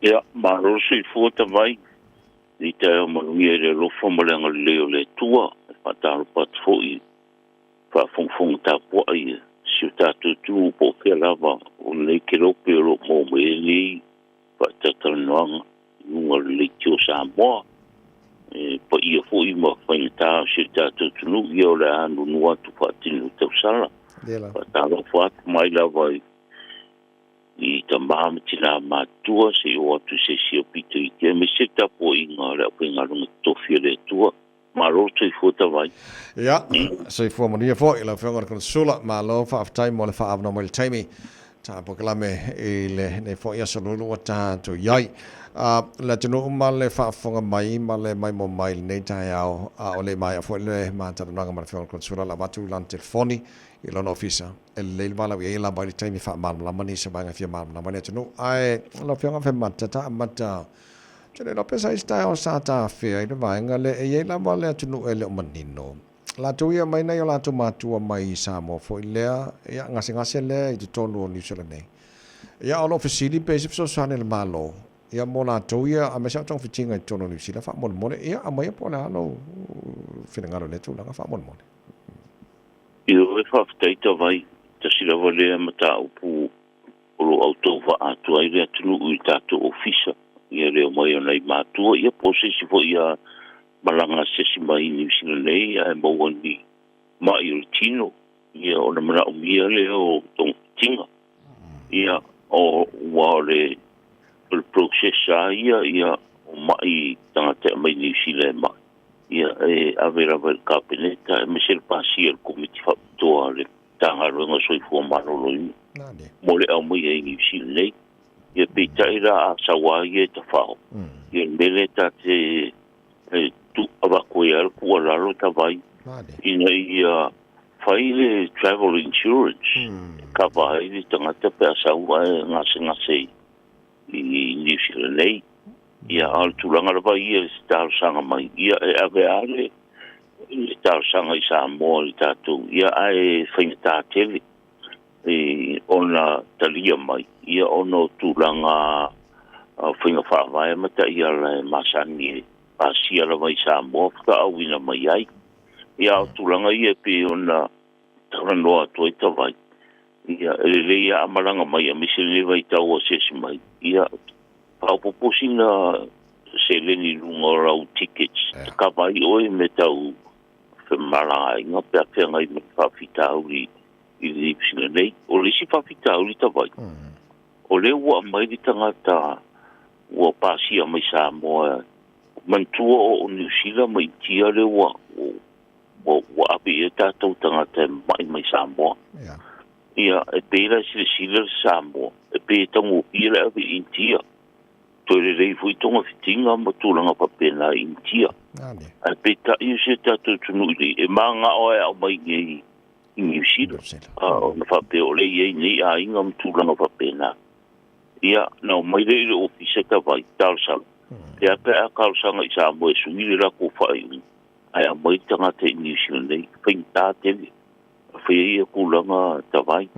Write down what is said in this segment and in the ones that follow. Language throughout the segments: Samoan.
Ia, malo le soifua tavai i taeao manuia i le alofa ma le agalelei o le Atua. E faatalofa atu foi i faafogafoga tapuai a si o tatou atunuu po o fea lava o lenei kelope o lo o maua mai ai lenei faatalatalanoaga i luga o le Leitio Samoa. E paia foi ma faigata o si o tatou atunuu, ia o le a nuunuu atu faatini o tausala. Faatalofa atu mai lava i tama ma tina matutua seia oo atu i se isi aupito iti, aemaise le tapuaiga a le aufaigaluega totofi a le Atua. Malo le soifua tavai. Ia, soifua manuia foi lau Afioga i le Konesula. Malo faafetai mo le faaavanoa mai i le taimi tapokilame i lenei foi aso lulu ua tatou i ai. Le atunuu ma le faafofoga mai ma le maimoa mai i lenei taeao, a o le i maea foi le matalanoaga ma le Afioga i le Konesula, la avatu lana telefoni i lona ofisa. E lelei le valaau i ai e lava ai le taimi e faamalamalama nisi o vaega e fia malamalama ai le atunuu. Ae lau Afioga Femata, ta amata, ou te le iloa pe sa i ai se taeao sa tafea i le vaega lea, e i ai lava le atunuu e le o manino. Latou ia mai nai o latou matua mai i Samoa foi lea, ia, gasegase lea i totonu o Niu Sila nei. Ia, o lo o fesili pe i ai se fesoasoani a le Malo, ia, mo latou ia, aemaise lava togafitiga i totonu o Niu Sila faamolemole. Ia, aumaia po o le a lou finagalo i lea tulaga faamolemole. Ioe, faafetai tavai, tasi lava lea mataupu o lo o autau atu ai le atunuu i tatou ofisa, ia le omai o nai matua, ia po o se isi foi a malaga asiasi mai i Niu Sila nei ae maua ni ma'i o le tino, ia ona manaomia lea o togafitiga. Ia, o ua o le o le process lava ia, ia o ma'i tagata e aumai Niu Sila e ma'i, ia e ave lava i le Kapeneta aemaise le pasia e le Komiti Faapitoa a le Matagaluega o Soifua Maloloina mo le aumaia i Niu Sila nei. Ia peitai la a sau lava ia e tafao, ia le mea lea ta te avatu ai lava le tuualalo tavai ina ia fai le travel insurance e kava ai le tagata pe a sau ae gasegase i Niu Sila nei. Ia, a o le tulaga lava ia i se talosaga mai, ia e ave lava le talosaga i Samoa i le tatou, ia ae faigata tele e ona talia mai, ia ona o tulaga faiga faavae ma taiala e masani e pasia lava i Samoa faatoa auina mai ai. Ia a o tulaga ia e pei ona talanoa atu ai Tavai, ia e lelei lava a malaga mai aemaise lenei vaitau o asiasi mai, ia faaopoopo sina seleni i luga o lau tickets e kava ai oe i mea tau femalagaaiga pe a feagai ma le faafitauli i le Niu Sila nei. O le isi faafitauli tavai, o lea ua aumai le tagata ua pasia mai Samoa, manatua o Niu Sila ma Initia lea ua ua ave i ai tatou tagata e mamai mai Samoa. Ia, e pei la e silasila le Samoa, e pei e taugofie le ave i Initia. Toe lelei foi togafitiga ma tulaga faapena i Initia. Ae peitai o si o tatou atunuu i nei, e manao e aumai i i Niu Sila. Ona faapea o lea e i ai nei aiga ma tulaga faapena. Ia, na omai lea i le ofisa tavai, talosaga. E a pe a talosaga i Samoa e sui le latou faaiuga, ae aumai le tagata i Niu Sila nei, faigata tele. Fai ai ia tulaga tavai.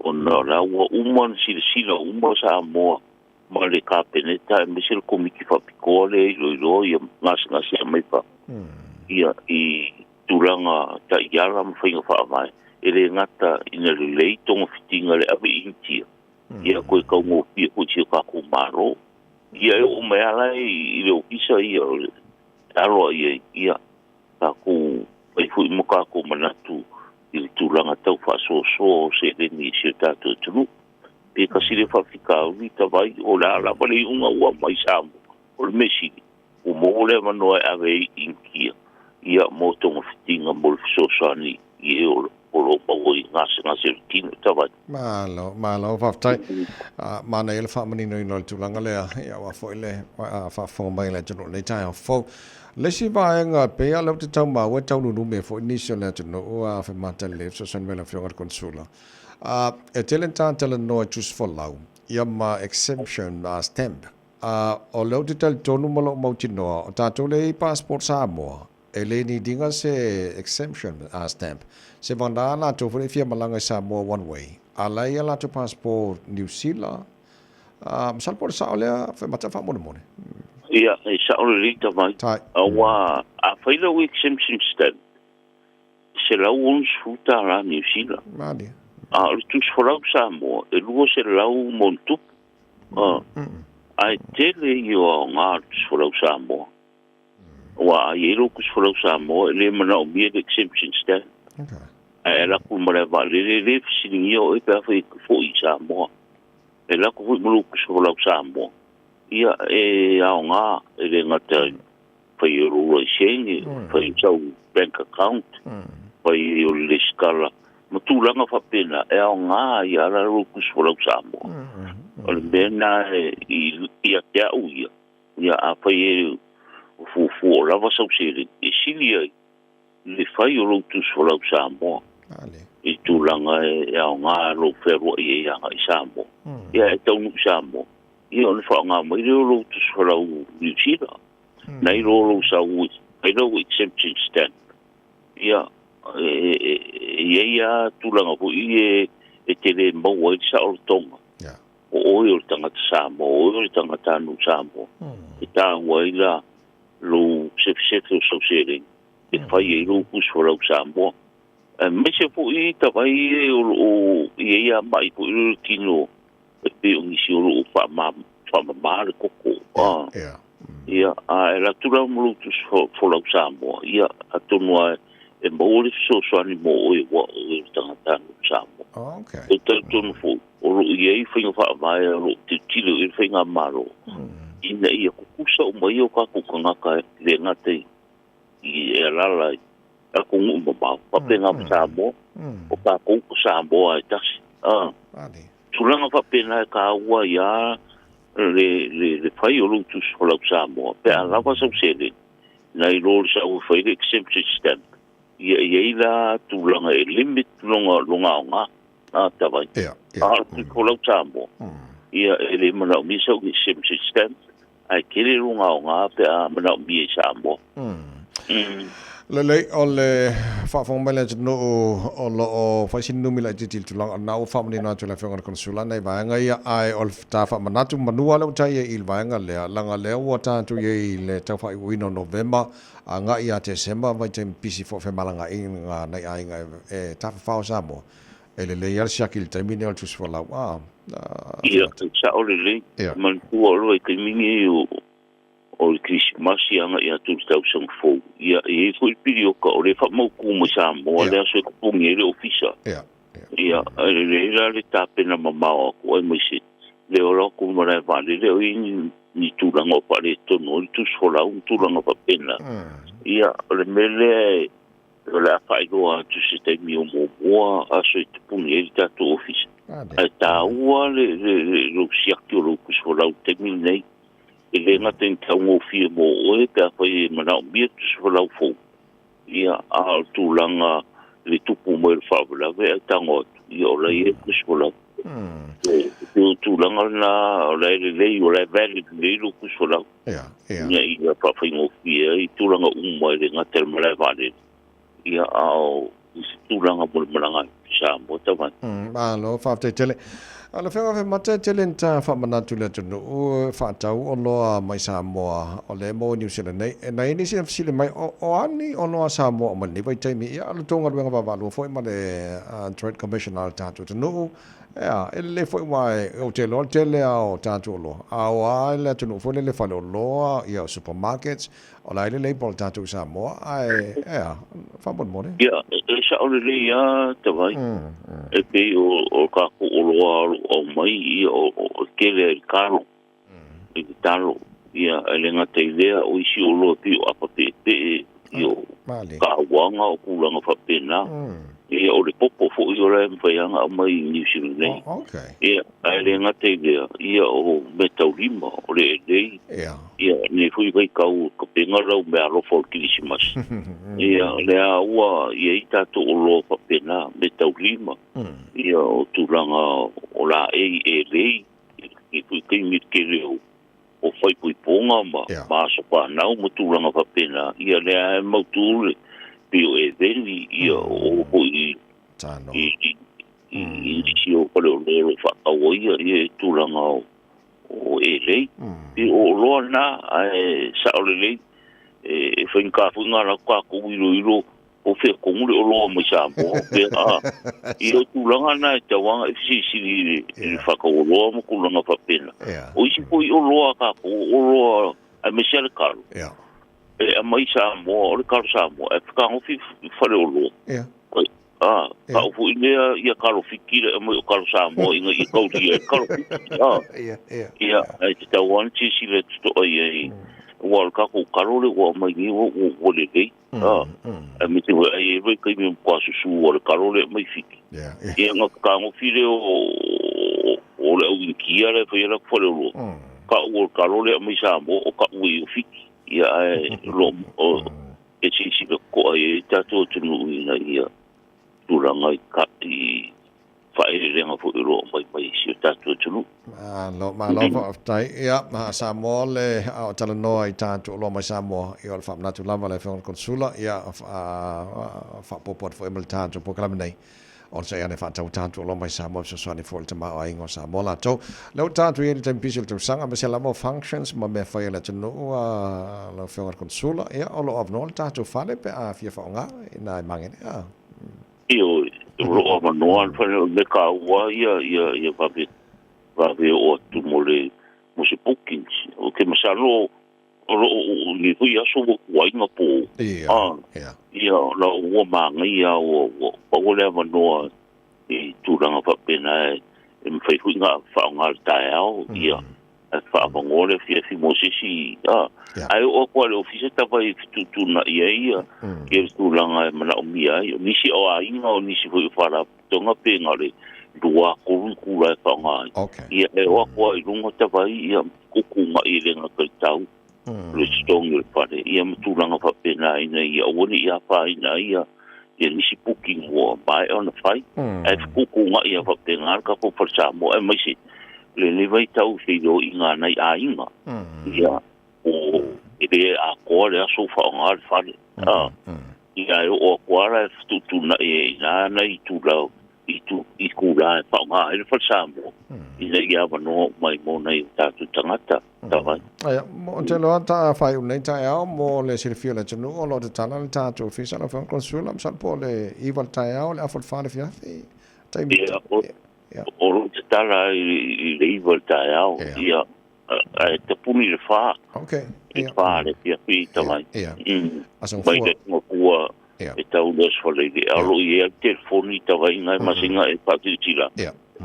Ona o la ua uma ona silasila uma Samoa ma le Kapeneta aemaise le Komiti Faapitoa lea e iloiloa ia gasegase e aumai fafo ia i tulaga taiala ma faiga faavae, e le gata ina lelei togafitiga i le ave i Initia, ia toe taugofie foi i si o tatou Malo. Ia e oo mai lava la i le ofisa ia o le alo a i ai, ia tatou fai foi ma tatou manatu i le tulaga tau faasoasoa o seleni i si o tatou atunuu. Pe tasi lea faafitauli tavai, o le a lava le iuga ua aumai Samoa, o le mea sili, ua maua le avanoa e ave ai i Initia, ia mo togafitiga mo le fesoasoani i e o lo o maua i gasegase o le tino tavai. Malo, malo, faafetai. Manaia le faamaninoina o le tulaga lea, ia aua foi le faafofoga mai a le atunuu i lenei taeao fou. Le isi vaega, e pei lava o lea ou te tau maua e taululume foi nisi o le atunuu a femata lelei fesoasoani mai lau Afioga i le Konesula. E tele ni tagata talanoa i tusi folau, ia ma exemption stamp. O lea ou te talitonu ma lou mautinoa, o tatou lea e i ai passport Samoa, e le need ina se exemption stamp. Se vagana latou foi lea e fia malaga i Samoa one way, a la e i ai a latou passport Niu Sila, Masalo po o le sao lea Fa'amata faamolemole. Ia, e sao lelei tavai. Tai. Aua a fai lau exemption stamp, $160 Niu Sila. Malie. A o le tusi folau Samoa, e 200+. Ae tele ia o aoga o le tusi folau Samoa. Aua a i ai lou tusi folau Samoa, e le manaomia le exemption stamp. Ae alu atu ma le vaalele, e le fesiligia oe pe afai e te foi i Samoa. E alu atu foi ma lou tusi folau Samoa, ia e aoga, e le gata i fai o lou laisene, fai o sau bank account, fai o le lesitala, ma tulaga faapena, e aoga ai lava lou tusi folau Samoa. O le mea lena ia te au ia, ia afai e fuafua o lava sau seleni, e sili ai le fai o lou tusi folau Samoa i tulaga e aoga lou fealuai ai agai i Samoa. Ia e taunuu i Samoa, ia ona faaaoga mai lea o lou tusi folau Niu Sila. Nai lo lou sau fai lau exemption stamp. Ia, e i ai lava tulaga foi e te le maua ai le saolotoga. O oe o le tagata Samoa, o oe o le tagatanuu Samoa. E taua ai la lou sefesefe o sau seleni e fai ai lou tusi folau Samoa. Aemaise foi tavai e o loo i ai aamai foi le tino e pei o nisi o loo faamama le koko. Ia, a e alu atu la ma lou tusi folau Samoa, ia, atonu lava e maua le fesoasoani mo oe aua o oe o le tagatanuu Samoa. E talitonu foi, o lo o i ai faiga faavae o lo o tilotilo i ai le faigamalo, ina ia tutusa uma ai o tatou tagata e le gata i e alaala i atunuu mamao, faapena ma Samoa, o tatou o Samoa e tasi. Tulaga faapena e taua ai lava le fai o lou tusi folau Samoa, pe a lava sau seleni, nai lo le sau e fai le exemption stamp, ia e i ai la tulaga e limit lona aoga, tavai. A o le tusi folau Samoa, ia e le manaomia sau exemption stamp, ae tele lona aoga pe a manaomia i Samoa. Lelei, o le faafofoga mai le atunuu o lo o fai sina numi laitiiti i le tulaga o lena ua faamanino atu e le Afioga i le Konesula nai vaega ia, ae o le ta faamanatu manua lea ua ta i ai i le vaega lea, leaga lea ua tatou i ai i le tau faaiuina o Novema agai ia Tesema, vaitaimi pisi foi o femalagaaiga nai aiga e tafafao Samoa, e lelei lava le siaki i le taimi lenei o le tusi folau. Ia, e sao lelei. Manatua o le vaitaimi lenei o le Kerisimasi agai atu i le tausaga fou, ia, e i ai foi le piliota o lea e faamautu mai Samoa le aso e totogi ai le ofisa. Ia, e lelei la le tapena mamao atu aemaise le ola atu i malae vaalele o i ai ni tulaga o faaletonu ai le tusi folau ma tulaga faapena. Ia, o le mea lea o le a faailoa atu se taimi o muamua aso e tapuni ai le tatou ofisa. Ae taua lou siaki o lou tusi folau i le taimi lenei. E le gata i ni taugofie mo oe pe afai e manaomia le tusi folau fou, ia, a o le tulaga i le tupu mai o le faalavelave ae tago atu, ia o la e i ai le tusi folau. E pei o le tulaga lena o la e lelei, o la e valid lelei lou tusi folau. Ina ia faafaigofie ai tulaga uma e le gata i le malae vaalele, ia, a o isi tulaga mo le malaga atu i Samoa tau ai. Malo, faafetai tele. A o le Afioga Faimata, e tele ni ta faamanatu i le atunuu e faatau oloa mai Samoa o lea e maua i Niu Sila nei. E nai nisi na fesili mai, o a ni oloa a Samoa o mai lenei vaitaimi? Ia, o le tou galuega vaavaalua foi ma le Trade Commissioner a le tatou atunuu, Ea, e lelei foi aua ou te iloa le tele lava o tatou oloa, a o a le atunuu foi lele faleoloa, ia o supermarkets, o la e lelei po o le tatou i Samoa, ae ea, faamolemole. Ia, e sao lelei lava Tavai, e pei o tatou oloa o lo o aumai, ia o le tele lava i le talo, i le talo, ia e le gata i lea, o isi oloa e pei o apa peepee, ia o kauaga, o tulaga faapena. Ia o le popo foi o la e mafai lava ona aumai i Niu Sila nei. Ia, ae le gata i lea, ia o meataulima, o le elei, ia lenei foi vaitau o tapena lau meaalofa o le Kerisimasi. Ia o lea ua i ai tatou oloa faapena, meataulima, ia o tulaga o laei elei, i foi taimi tele o faaipoipoga ma aso fanau ma tulaga faapena, ia lea e mautu le pei o eveni, ia o foi i nisi o faleoloa o lo o faatau ai ia tulaga o o elei. I o oloa na ae sa'o lelei e faigata foi ona alu atu tatou iloilo po o fea tonu le oloa mai Samoa pe a i o tulaga na e tatau lava ona e fesilisili i le i le faatauoloa ma tulaga faapena. O isi foi oloa a tatou o oloa aemaise lava le talo e aumai i Samoa o le talo Samoa ae fetagofi i faleoloa. A, tau foi lea ia talo Fiti le aumai o talo Samoa ina ia taulia ai le talo Fiti. A, ia, ae tatau lava ona silasila totoa i ai, aua o le tatou talo lea ua aumai nei ua lelei. A, aemaise foi ai e i ai vaitaimi e matua susu ai le talo lea e aumai Fiti. Ia ona fetagofi lea o le au Initia la e fai ai latou faleoloa, tau o le talo lea e aumai Samoa o tau ai o Fiti. Ia ae o lo o e silasila totoa i ai tatou atunuu ina ia tulaga i ka i faaeleeleaga foi o lo o aumai mai si o tatou atunuu. Malo, malo faafetai. Ia, a Samoa le a o talanoa i tatou oloa mai Samoa, ia o le faamanatu lava le Afioga i le Konesula, ia faaopoopo atu foi ma le tatou polokalame nei. O le ane faatau tatou oloa mai Samoa e fesoasoani foi i le tamaoaiga o Samoa latou. Lea ua tatou i ai i le taimi pisi o le tausaga, aemaise lava o functions ma mea fai a le atunuu a lau Afioga i le Konesula, ia o lo o avanoa le tatou fale pe a fia faaaoga i nai magele. Ioe, o lo o avanoa le fale, o le mea taua ia ia ia vave vave oo atu mo le mo se bookings. Ou te masalo O lo o lenei foi aso ua tuai na po. Ia, ia. Ia, la ua manaia ua ua maua le avanoa i tulaga faapena e e mafai foi ona faaaoga le taeao, ia, ae faaavanoa le afiafi mo se isi, a. Ae oo atu lava i le ofisa tava e fetuutuunai ai ia ia le tulaga e manaomia ai. O nisi o aiga, o nisi foi o faalapotopotoga pe na o le lua tolu itula e faaaoga ai. Ia, e oo atu lava i luga tava ia tuutuunai e le gata i tau le totogi o le fale, ia ma tulaga faapena ina ia aua ne i afaina ai ia ia nisi booking ua maea ona fai. Ae fetuutuunai lava faapena le tatou fale Samoa, aemaise lenei vaitau i feiloaiga a nai aiga, ia o e le atoa le aso o faaaoga le fale. Ia e oo atu lava la e fetuutuunai ai i ina nai itula itula e faaaoga ai le fale Samoa ina ia avanoa uma ai mo nai o tatou tagata. Tavai. Ia, mo te loa ta faaiu nei taeao mo le silafia o le atunuu o lo o tatala le tatou ofisa lau Afioga i le Konesula, masalo po o le 9 i le taeao, le afa o le 4 i le afiafi. Taimi. Ia, o lo o tatala i le 9 i le taeao, ia, ae tapuni i le 4. Okay. I le 4 i le afiafi, Tavai. Ia. Mai le Gafua e tau le Aso Faraile. A o lo o i ai lava le telefoni i Tavaiga e masina e faasilasila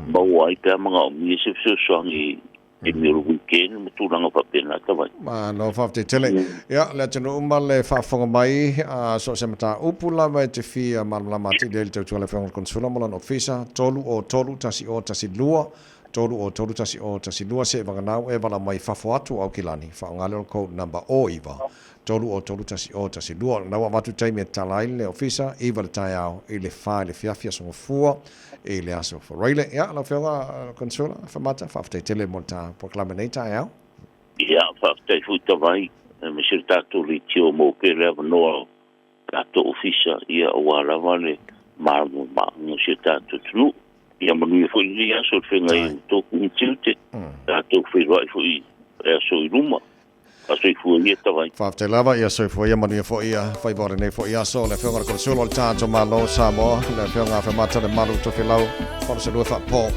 maua ai pe a manaomia se fesoasoani i mea o le weekend ma tulaga faapena Tavai. Malo faafetai tele. Ia, le atunuu ma le faafofoga mai, a so o se mataupu lava e te fia malamalama atili ai i le tautua a le Afioga i le Konesula ma lona Ofisa, 303 1012, 303 1012, seivagana e valaau mai fafo atu o Aukilani, faaaoga lea o le code number 09 3031012. Lena ua avatu taimi e tatala ai le ofisa, 9 i le taeao i le 4 i le afiafi Aso Gafua i le Aso Faraile. Ia, lau Afioga Konesula Famata, faafetai tele mo le ta polokalame nei taeao. Ia, faafetai foi Tavai, aemaise le tatou leitio mo pea le avanoa o tatou ofisa, ia aua lava le malamalamaga o si o tatou atunuu. Ia manuia foi lenei aso i le feagai ai ma outou tiute, tatou feiloai foi i aso i luma. A soifua ia Tavai. Faafetai lava, ia soifua ia, manuia foi ia faiva o lenei foi aso. Le Afioga i le Konesula o le Tatou Malo o Samoa, le Afioga Afemata Lemalu Tofilau, Konesalua Faapo.